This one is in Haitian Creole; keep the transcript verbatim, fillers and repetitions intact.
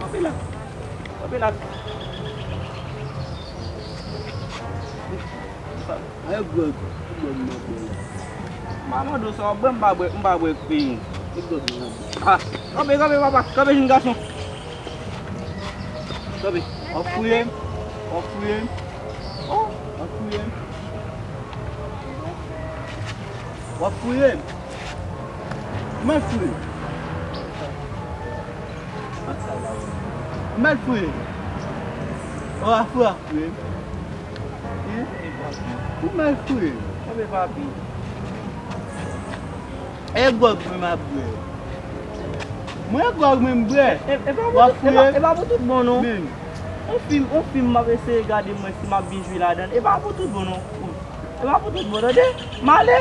Kanpe la. Kanpe la. Ayo, gwòg, gwòg, mwen bwè la. Manman do sa, w ap bwè, m pa bwè, m pa bwè peyi. E gwòg, mwen bwè. Ah, kanpe, kanpe, papa, kanpe, jenn gason. Kanpe. W ap fouye m, w ap fouye m. Oh, w ap fouye m. W ap fouye m. Mwen fouye. Mwen fouye. W ap fouye. Hein? Ou mal fouye. Kanpe, papi. E gwòg mwen m ap bwè. Mwen gwòg mwen m bwè. E, e, e pa pou tout, e pa, e pa pou tout bon, non. Men. On fim, on fim m ap eseye gade mwen si m ap byen jwe ladan l. E pa pou tout bon, non. E pa pou tout bon, tande? M ale.